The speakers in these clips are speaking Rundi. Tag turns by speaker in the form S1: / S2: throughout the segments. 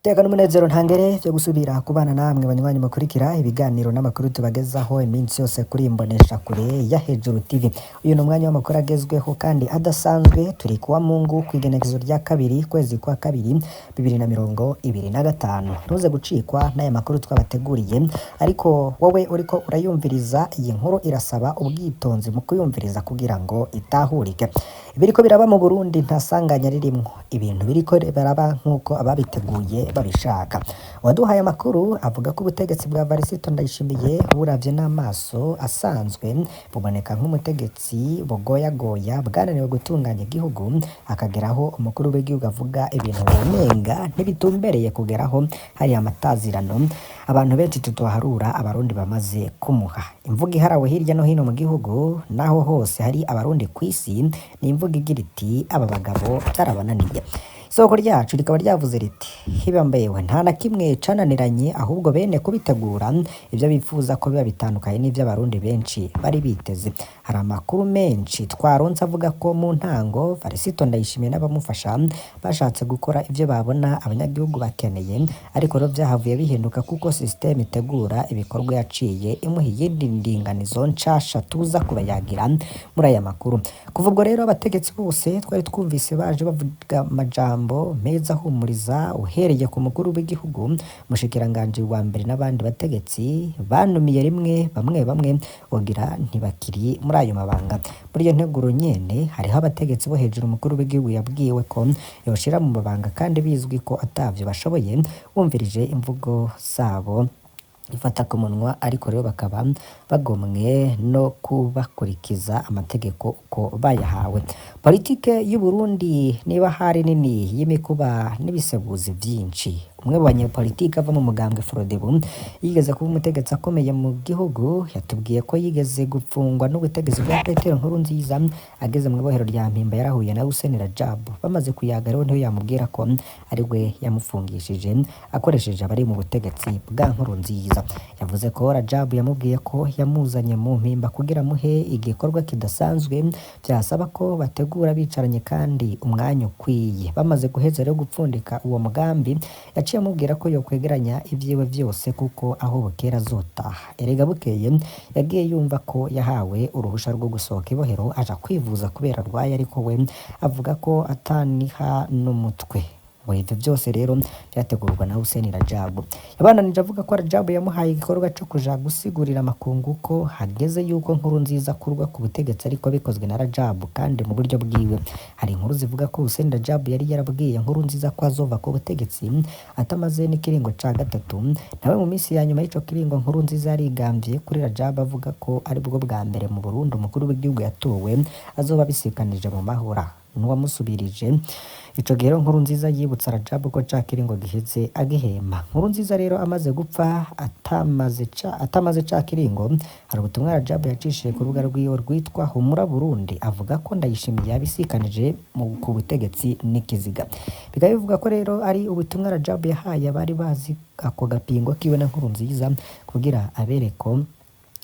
S1: Iteka n'umunezero ntangere vyo gusubira kubana namwe banywanyi mukurikira ibiganiro n'amakuru tubagezaho iminsi yose kuri imbonesha kure ya Hejuru TV. Uyu ni umwanya w'amakuru agezweho kandi adasanzwe. Turi kuwa Mungu kw'igenekerezo rya kabiri kwezi kwa kabiri 2025. Ntuze gucikwa n'aya makuru twabateguriye, ariko wowe uriko urayumviriza iyi nkuru irasaba ubwitonzi mu kuyumviriza kugira ngo itahurike. Ibiriko biraba mu Burundi nta sanganya ririmwo, ibintu biriko biraba nk'uko ababiteguye babishaka. Uwaduhaye amakuru avuga ko ubutegetsi bwa Varisito Ndayishimiye buravye n'amaso asanzwe buboneka nk'umutegetsi bugoyagoya bwananiwe gutunganya igihugu, akageraho umukuru w'igihugu avuga ibintu womenga ntibitumbereye kugeraho hari amatazirano abantu benshi tutoharura abarundi bamaze kumuha. Imvugo iharawe hirya no hino mu gihugu naho hose hari abarundi kw'isi ni imvugo igira iti aba bagabo vyarabananiye. Isoko ryacu rikaba ryavuze riti hibambewe nta na kimwe cananiranye, ahubwo bene kubitegura ivyo bifuza ko biba bitandukanye n'ivyo abarundi benshi bari biteze. Hari amakuru menshi twaronse avuga ko mu ntango Varisito Ndayishimiye n'abamufasha bashatse gukora ivyo babona abanyagihugu bakeneye, ariko rero vyahavuye bihinduka kuko systeme itegura ibikorwa yaciye imuha iyindi ndinganizo nshasha tuza kubayagira muri aya makuru. Kuva ubwo rero abategetsi bose twari twumvise baje bavuga amajambo meza ahumuriza, uhereye ku mukuru w'igihugu, umushikiranganji wa mbere n'abandi bategetsi banumiye rimwe bamwe bamwe wogira ntibakiri muri ayo mabanga. Muri iyo nteguro nyene hariho abategetsi bo hejuru umukuru w'igihugu yabwiwe ko yoshira mu mabanga kandi bizwi ko atavyo bashoboye, wumvirije imvugo zabo ifata ku munwa, ariko rero bakaba bagomwe no kubakurikiza amategeko uko bayahawe. Politike y'u Burundi niba hari nini y'imikuba n'ibisebuzi vyinshi. Umwe mu banyepolitike ava mu mugambwe Frodebu yigeze kuba umutegetsi akomeye mu gihugu, yatubwiye ko yigeze gupfungwa n'ubutegetsi bwa Petero Nkurunziza. Ageze mu ibohero rya Mpimba yarahuye na Hussein Rajab, bamaze kuyaga rero niho yamubwira ko ari we yamufungishije akoresheje abari mu butegetsi bwa Nkurunziza. Yavuze ko Rajab yamubwiye ko yamuzanye mu Mpimba kugira amuhe igikorwa kidasanzwe vyasaba ko bategura bicaranye kandi umwanya ukwiye. Bamaze guheza rero gupfundika uwo mugambi, yaciye amubwira ko yokwegeranya ivyiwe vyose kuko aho bukera azotaha. Erega bukeye yagiye yumva ko yahawe uruhusha rwo gusohoka ibohero aja kwivuza kubera arwaye, ariko we avuga ko ataniha n'umutwe. Ngo ivyo vyose rero vyategurwa na Hussein Rajab. Yabandanije avuga ko Rajab yamuhaye igikorwa co kuja gusigurira amakungu ko hageze yuko Nkurunziza akurwa ku butegetsi, ariko bikozwe na Rajab kandi mu buryo bwiwe. Hari inkuru zivuga ko Hussein Rajab yari yarabwiye Nkurunziza ko azova ku butegetsi atamaze n'ikiringo ca gatatu. Nawe mu minsi ya nyuma y'ico kiringo Nkurunziza yarigambye kuri Rajab avuga ko aribwo bwa mbere mu Burundi umukuru w'igihugu yatowe azoba abisikanije mu mahoro n'uwamusubirije. Ico gihe rero Nkurunziza yibutsa Rajab ko ca kiringo giheze agihema. Nkurunziza rero amaze gupfa atamaze ca kiringo, hari ubutumwa Rajab yacishije ku rubuga rwiwe rwitwa Humura Burundi avuga ko Ndayishimiye yabisikanije ku butegetsi n'ikiziga. Bikaba bivuga ko rero ari ubutumwa Rajab yahaye abari bazi ako gapingo kiwe na Nkurunziza kugira abereko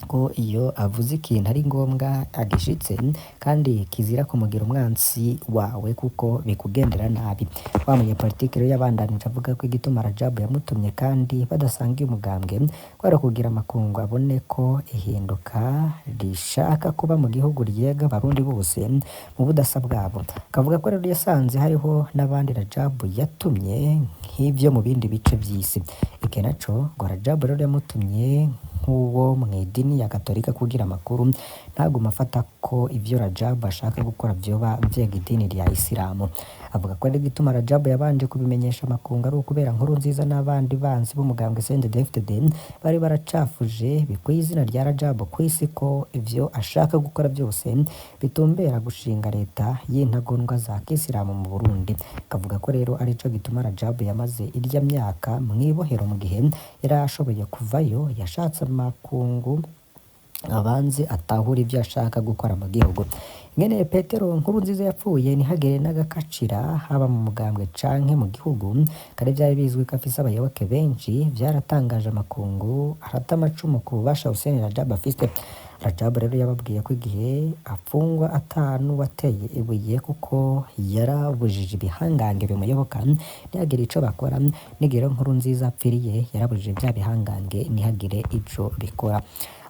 S1: ko iyo avuze ikintu ari ngombwa agishitse kandi kizira kumugira umwansi wawe kuko bikugendera nabi. Wa munyepolitike rero yabandanije avuga ko igituma Rajab yamutumye kandi badasangiye umugambwe kwari kugira amakungu abone ko ihinduka rishaka kuba mu gihugu ryega abarundi bose mu budasa bwabo. Akavuga ko rero yasanze hariho n'abandi Rajab yatumye nk'ivyo mu bindi bice vy'isi. Iki naco ngo Rajab rero yamutumye nk'uwo mw'idini ya Katolika kugira amakuru ntagume afata ko ivyo Rajab ashaka gukora vyoba vyega idini rya Isilamu. Avuga ko ari igituma Rajab yabanje kubimenyesha amakungu ari ukubera Nkurunziza n'abandi bansi b'umugambwe CNDD-FDD bari baracafuje bikwiye izina rya Rajab kw'isi ko ivyo ashaka gukora vyose bitumbera gushinga leta y'intagondwa za Kisilamu mu Burundi. Akavuga ko rero arico gituma Rajab yamaze irya myaka mw'ibohero mu gihe yari ashoboye kuvayo yashatse amakungu abanze atahure ivyo ashaka gukora mu gihugu. Ingene Petero Nkurunziza yapfuye ntihagere n'agakacira haba mu mugambwe canke mu gihugu, kare vyari bizwi ko afise abayoboke benshi, vyaratangaje amakungu arata amacumu ku bubasha Hussein Rajab afise. Rajab rero yababwiye ko igihe afungwa atanu wateye ibuye kuko yarabujije ibihangange bimuyoboka ntihagire ico bakora, n'igihe rero Nkurunziza apfiriye yarabujije vya bihangange ntihagire ico bikora.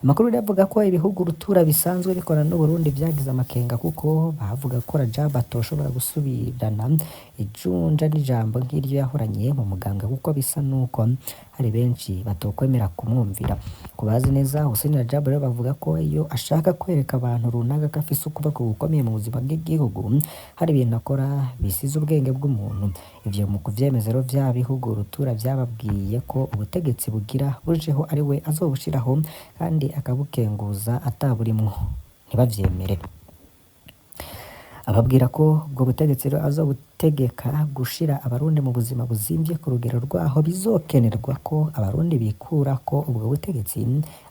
S1: Amakuru rero avuga ko ibihugu rutura bisanzwe bikorana n'Uburundi vyagize amakenga kuko bavuga ko Rajab atoshobora gusubirana ijunja n'ijambo nk'iryo yahoranye mu muganga, kuko bisa nuko hari benshi batokwemera kumwumvira. Ku bazi neza Hussein Rajab rero bavuga ko iyo ashaka kwereka abantu runaka ko afise ukuboko gukomeye mu buzima bw'igihugu, hari ibintu akora bisize ubwenge bw'umuntu. Ivyo mu kuvyemeza rero vya bihugu rutura vyababwiye ko ubutegetsi bugira bujeho ari we azobushiraho kandi akabukenguza ataburimwo, ntibavyemere. Ababwira ko ubwo butegetsi rero azobutegeka gushira abarundi mu buzima buzimvye ku rugero rwaho bizokenerwa ko abarundi bikurako ubwo butegetsi,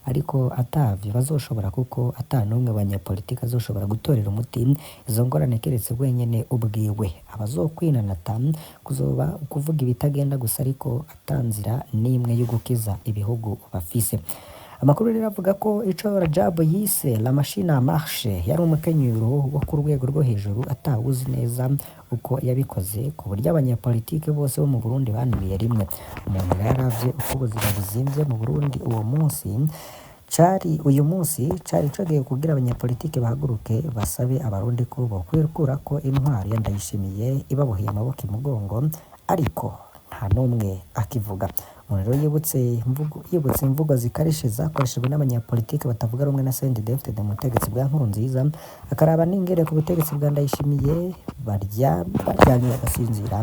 S1: ariko atavyo bazoshobora kuko ata n'umwe banyepolitike azoshobora gutorera umuti izo ngorane keretse wenyene ubwiwe. Abazokwinanata kuzoba kuvuga ibitagenda gusa, ariko ata nzira n'imwe yo gukiza ibihugu bafise. Amakuru rero avuga ko ico Rajab yise la machine à marche yari umukenyuro wo ku rwego rwo hejuru atawuzi neza uko yabikoze, ku buryo abanyepolitike bose bo mu Burundi banumiye rimwe. Umuntu rero yaravye uko ubuzima buzimvye mu Burundi uwo munsi cari uyu munsi cari cogeye kugira abanyepolitike bahaguruke basabe abarundi ko bokwikurako intwaro ya Ndayishimiye ibaboheye amaboko imugongo, ariko nta n'umwe akivuga. Umuntu rero yibutse imvugo zikarishe zakoreshejwe n'abanyepolitike batavuga rumwe na CNDD-FDD mu butegetsi bwa Nkurunziza, akaraba n'ingere ku butegetsi bwa Ndayishimiye baryamye bagasinzira,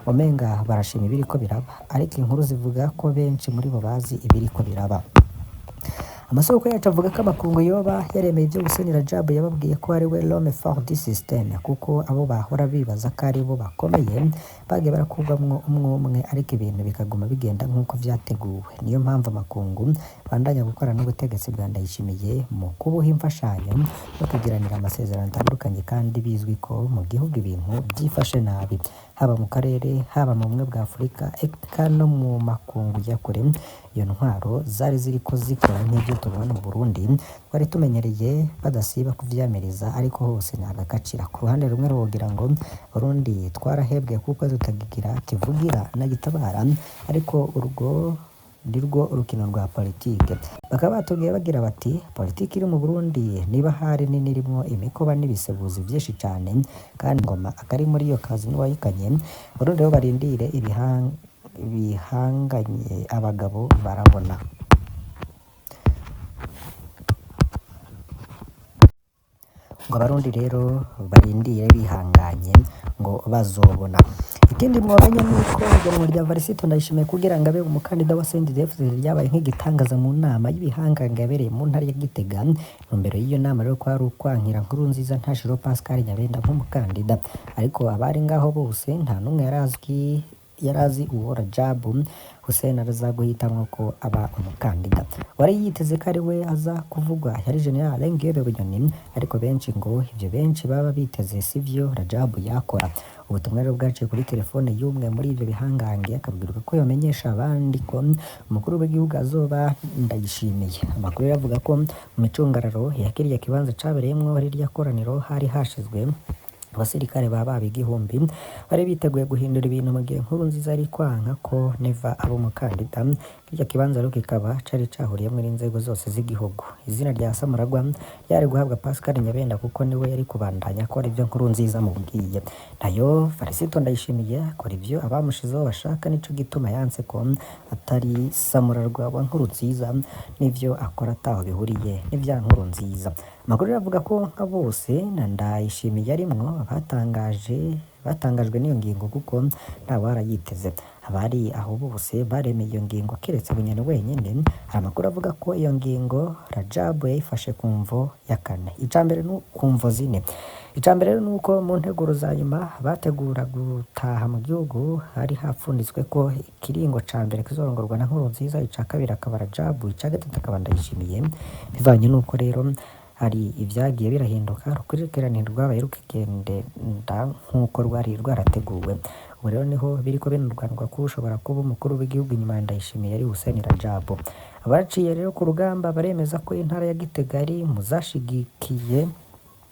S1: umenga barashima ibiriko biraba, ariko inkuru zivuga ko benshi muri bo bazi ibiriko biraba. Amasoko yacu avuga ko amakungu yoba yaremeye ivyo Hussein Rajab yababwiye ko ari we l'homme fort du système, kuko abo bahora bibaza ko ari bo bakomeye bagiye barakurwamwo umwe umwe, ariko ibintu bikaguma bigenda nk'uko vyateguwe. Niyo mpamvu amakungu bandanya gukorana n'ubutegetsi bwa Ndayishimiye mu kubuha imfashanyo no kugiranira amasezerano atandukanye, kandi bizwi ko mu gihugu ibintu vyifashe nabi, haba mu karere, haba mu bumwe bwa Afurika, eka no mu makungu ya kure. Iyo ntwaro zari ziriko zikora nk'ivyo tubona mu Burundi twari tumenyereye, badasiba kuvyamiriza, ariko hose ni agakacira. Ku ruhande rumwe wogira ngo Burundi twarahebwe kuko tutagigira kivugira na gitabara, ariko urwo nirwo urukino rwa politike. Bakaba batubwiye bagira bati politike iri mu Burundi niba hari nini irimwo imikoba n'ibisebuzi vyinshi cane, kandi ngoma akari muri iyo kazi n'uwayikanye. Burundi rero barindire ibihanganye abagabo barabona. Ngo abarundi rero barindire bihanganye ngo bazobona. Ikindi mwomenya nuko igenwa rya Varisito Ndayishimiye kugira ngo abe umukandida wa CNDD-FDD ryabaye nk'igitangaza mu nama y'ibihangange yabereye mu ntara ya Gitega. Intumbero y'iyo nama rero kwari ukwankira Nkurunziza ntashiro Pascal Nyabenda nk'umukandida, ariko abari ngaho bose nta n'umwe yarazi uwo Rajab Hussein araza guhitamwo ko aba umukandida. Wari yiteze ko ari we aza kuvugwa yari General Ngebe Bunyoni, ariko benshi ngo ivyo benshi baba biteze sivyo Rajab yakora. Ubutumwa rero bwaciye kuri telefone y'umwe muri ivyo bihangange, akabwirwa ko yomenyesha abandi ko umukuru w'igihugu azoba Ndayishimiye. Amakuru rero avuga ko mu micungararo ya kiriya kibanza cabereyemwo rirya koraniro hari hashizwe abasirikare baba igihumbi bari biteguye guhindura ibintu mu gihe Nkurunziza ari kwanka ko Neva aba umukandida. Kirya kibanza rero kikaba cari cahuriyemwo n'inzego zose z'igihugu. Izina rya Samuragwa ryari guhabwa Pascal Nyabenda kuko niwe yari kubandanya akora ivyo Nkurunziza amubwiye. Nayo Varisito Ndayishimiye akora ivyo abamushizeho bashaka, nico gituma yanse ko atari Samuragwa wa Nkurunziza n'ivyo akora ataho bihuriye n'ivya Nkurunziza. Amakuru avuga ko nka bose na Ndayishimiye arimwo batangajwe n'iyo ngingo kuko ntawarayiteze. Abari aho bose baremeye iyo ngingo keretse Bunyoni wenyene. Hari amakuru avuga ko iyo ngingo Rajab yayifashe ku mvo ya kane. Icambere ni ku mvo zine. Icambere rero nuko mu nteguro za nyuma bategura gutaha mu gihugu hari hapfunditswe ko ikiringo ca mbere kizorongorwa na Nkurunziza, ica kabiri akaba Rajab, ica gatatu akaba Ndayishimiye. Bivanye nuko rero hari ivyagiye birahinduka, urukurikirane rwabaye rukigenda nk'uko rwari rwarateguwe. Ubu rero niho biriko binurwanirwa ko ushobora kuba umukuru w'igihugu inyuma ya Ndayishimiye ari Hussein Rajab. Abaciye rero ku rugamba baremeza ko intara ya Gitega ari mu zashigikiye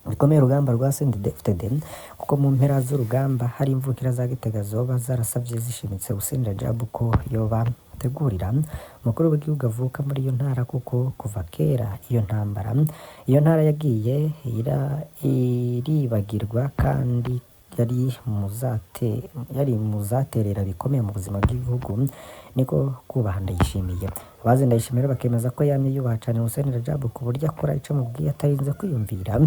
S1: bikomeye urugamba rwa CNDD-FDD, kuko mu mpera z'urugamba hari imvukira za Gitega zoba zarasavye zishimitse Hussein Rajabu ko yoba tegurira umukuru w'igihugu avuka muri iyo ntara, kuko kuva kera iyo ntambara iyo ntara yagiye iribagirwa kandi yari muzaterera bikomeye mu buzima bw'igihugu, niko kubaha Ndayishimiye. Abazi Ndayishimiye rero bakemeza ko yamye yubaha cane Hussein Rajabu ku buryo akora ico amubwiye atarinze kwiyumvira.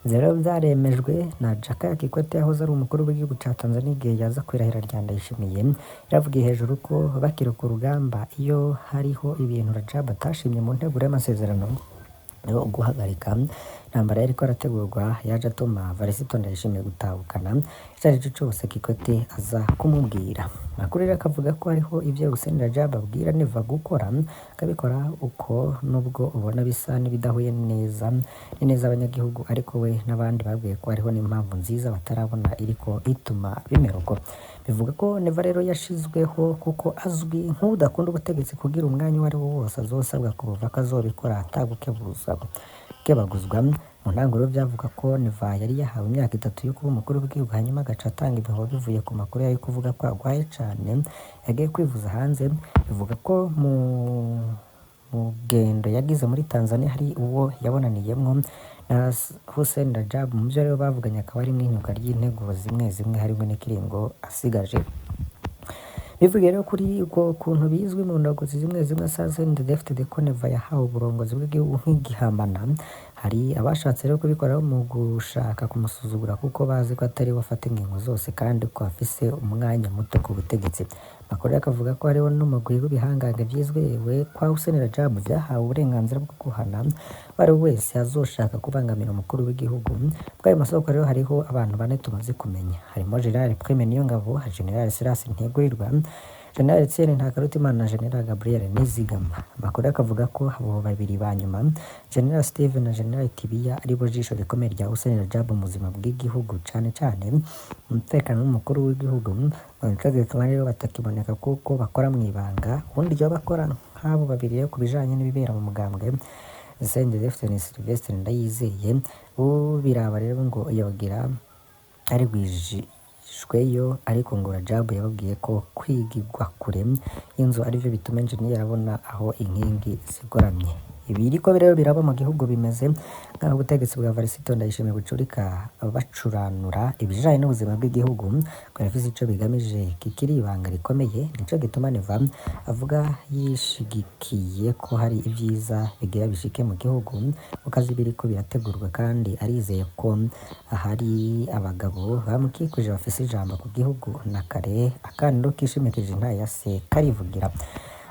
S1: Ivyo rero vyaremejwe na Jakaya Kikwete yahoze ari umukuru w'igihugu ca Tanzania igihe yaza kwirahira rya Ndayishimiye. Yaravugiye hejuru ko bakiri ku rugamba iyo hariho ibintu Rajabu atashimye mu nteguro y'amasezerano yo guhagarika intambara yariko arategurwa, yaje atuma Varisito Ndayishimiye gutahukana ico arico cose Kikwete aza kumubwira. Amakuru rero akavuga ko hariho ivyo Hussein Rajabu abwira Neva gukora akabikora uko, nubwo ubona bisa n'ibidahuye neza n'ineza abanyagihugu, ariko we n'abandi babwiye ko hariho n'impamvu nziza batarabona iriko ituma bimera uko. Bivuga ko Neva rero yashizweho kuko azwi nk'udakunda ubutegetsi, kugira umwanya uwo ari wo wose azosabwa kubuva ko azobikora atagukebuza kebaguzwa. Mu ntangiriro byavuga ko Neva yari yahawe imyaka 3 yo kuba umukuru w'igihugu, hanyuma agaca atanga ibihuha bivuye ku makuru yari kuvuga ko agwaye cane yagiye kwivuza hanze. Bivuga ko mu mugendo yagize muri Tanzania hari uwo yabonaniyemwo na Hussein Rajabu. Mu vyo rero bavuganye akaba ari mw'inyuka ry'integuro zimwe zimwe harimwo n'ikiringo asigaje. Bivuye rero kuri uko kuntu bizwi mu ndongozi zimwe zimwe za CNDD-FDD ko Neva yahawe uburongozi bw'igihugu nk'igihamana, hari abashatse rero kubikora mu gushaka kumusuzugura kuko bazi ko atari we afata ingingo zose kandi ko afise umwanya muto ku butegetsi. Amakuru rero akavuga ko hariho n'umugwi w'ibihangange vyizwewe kwa Hussein Rajabu vyahawe uburenganzira bwo guhana uwari we wese azoshaka kubangamira umukuru w'igihugu. Bw'ayo masoko rero hariho abantu bane tumaze kumenya, harimo General Prime Niyongabo, General Silas Ntigurirwa, General Etienne Ntakarutimana na General Gabriel Nizigama. Amakuru akavuga ko abo babiri ba nyuma, General Steve na General Tibiya, aribo jisho rikomeye rya Hussein Rajabu mu buzima bw'igihugu, cane cane umutekano w'umukuru w'igihugu. Nico gituma rero batakiboneka kuko bakora mw'ibanga. Ubundi iryo bakora nk'abo babiri rero ku bijanye n'ibibera mu mugambwe CNDD-FDD ni Sylvestre Ndayizeye. Ubiraba rero ngo yogira ari bwijishweyo, ariko ngo Rajabu yababwiye ko kwigirwa kure y'inzu arivyo bituma engineer abona aho inkingi zigoramye. Ibiriko rero biraba mu gihugu bimeze nk'aho ubutegetsi bwa Varisito Ndayishimiye bucurika bacuranura ibijanye n'ubuzima bw'igihugu ngo birafise ico bigamije kikiri ibanga rikomeye. Nico gituma Neva avuga yishigikiye ko hari ivyiza bigira bishike mu gihugu, kuko azi ibiriko birategurwa kandi arizeye ko ahari abagabo bamukikuje bafise ijambo ku gihugu. Na kare akana kishimikije intahe ya se karivugira.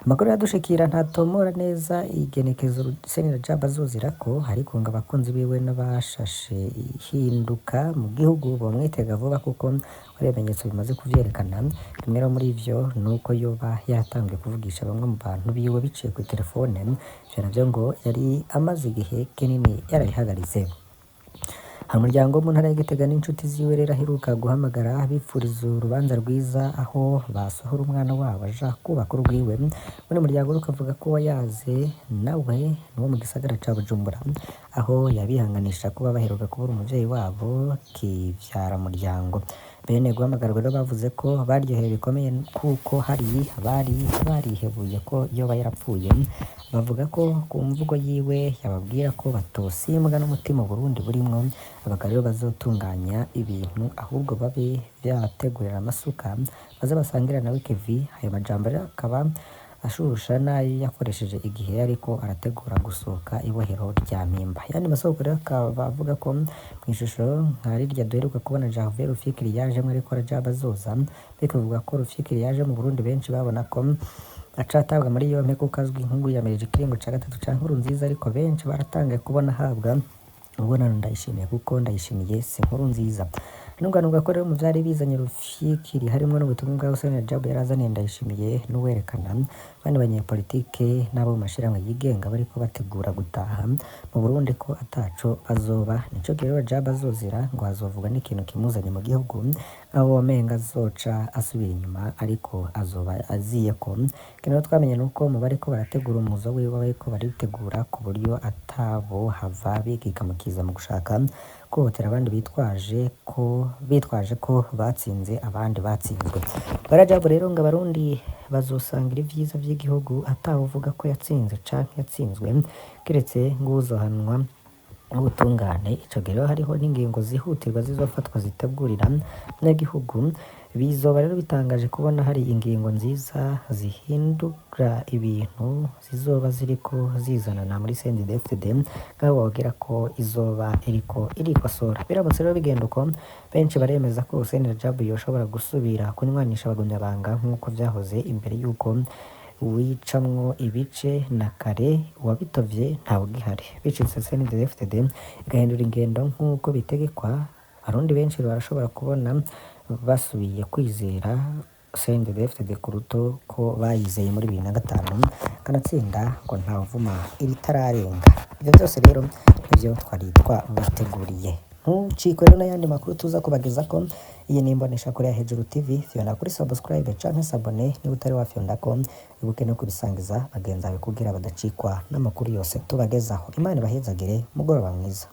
S1: Amakuru yadushikira ntatomora neza igenekezo Hussein Rajabu azozirako, ariko ngo abakunzi biwe n'abashashe ihinduka mu gihugu bomwitega vuba kuko hari ibimenyetso bimaze kuvyerekana. Kimwe rero muri ivyo nuko yoba yaratanguye kuvugisha bamwe mu bantu biwe biciye kuri telefone, ivyo navyo ngo yari amaze igihe kinini yarabihagaritse. Hari umuryango wo mu ntara ya Gitega n'inshuti ziwe rero aheruka guhamagara bipfuriza urubanza rwiza aho basohora umwana wabo aja kubaka urwiwe. Uno muryango rero ukavuga ko wayaze nawe n'uwo mu gisagara ca Bujumbura, aho yabihanganisha kuba baheruka kubura umuvyeyi wabo kivyara muryango. Bene guhamagarwa rero bavuze ko baryohewe bikomeye kuko hari abari barihebuye ko yoba yarapfuye. Bavuga ko ku mvugo yiwe yababwira ko batosimbwa n'umutima Burundi burimwo, abagabo rero bazotunganya ibintu ahubwo babe vyabategurira amasuka baze basangira nawe ikivi. Ayo majambo rero akaba ashusha n'ayo yakoresheje igihe yariko arategura gusohoka ibohero rya Mpimba. Ayandi masoko rero akaba avuga ko mw'ishusho nka rirya duheruka kubona Gervais Rufyikiri yajemwo ariko Rajabu azoza, bikavuga ko Rufyikiri yaje mu Burundi benshi babona ko acatabwa muri yompi kuko azwi nk'uwiyamirije ikiringo ca gatatu ca Nkurunziza, ariko benshi baratangaye kubona ahabwa ubonano Ndayishimiye kuko Ndayishimiye si Nkurunziza. Nunganunga ko rero mu vyari bizanye Rufyikiri harimwo n'ubutumwa bwa Hussein Rajab yarazaniye Ndayishimiye, n'uwerekana abandi banyepolitike n'abo mu mashirahamwe yigenga bariko bategura gutaha mu Burundi ko ataco bazoba. Nico gihe rero Rajab azozira ngo hazovuga n'ikintu kimuzanye mu gihugu, aho womenga azoca asubira inyuma, ariko azoba aziye ko. Ikintu rero twamenye nuko mu bariko barategura umuzo wiwe bariko baritegura ku buryo atabo hava bigikamukiza mu gushaka guhohotera abandi bitwaje ko batsinze abandi batsinzwe. Rajabu rero ngo abarundi bazosangira ivyiza vy'igihugu atawuvuga ko yatsinze canke yatsinzwe, kiretse ng'uwuzohanwa n'ubutungane. Ico gihe rero hariho n'ingingo zihutirwa zizofatwa zitegurira abanyagihugu. Bizoba rero bitangaje kubona hari ingingo nziza zihindura ibintu zizoba ziriko zizanana muri CNDD-FDD, nk'aho wogira ko izoba iriko irikosora. Biramutse rero bigenda uko, benshi baremeza ko Hussein Rajab yoshobora gusubira kunywanisha abagumyabanga nk'uko vyahoze imbere y'uko wicamwo ibice na kare uwabitovye ntawugihari. Bicitse CNDD-FDD igahindura ingendo nk'uko bitegekwa, abarundi benshi barashobora kubona basubiye kwizera CNDD-FDD kuruto ko bayizeye muri 2005, kanatsinda ngo ntawuvuma iritararenga. Ivyo vyose rero nivyo twari twabateguriye. Ntucikwe rero n'ayandi makuru tuza kubagezako. Iyi ni Imboneshakure ya Hejuru TV. Fyonda kuri subscribe canke s'abonner niba utari wafyondako, wibuke no kubisangiza bagenzi bawe kugira badacikwa n'amakuru yose tubagezaho. Imana ibahezagire, mugoroba mwiza.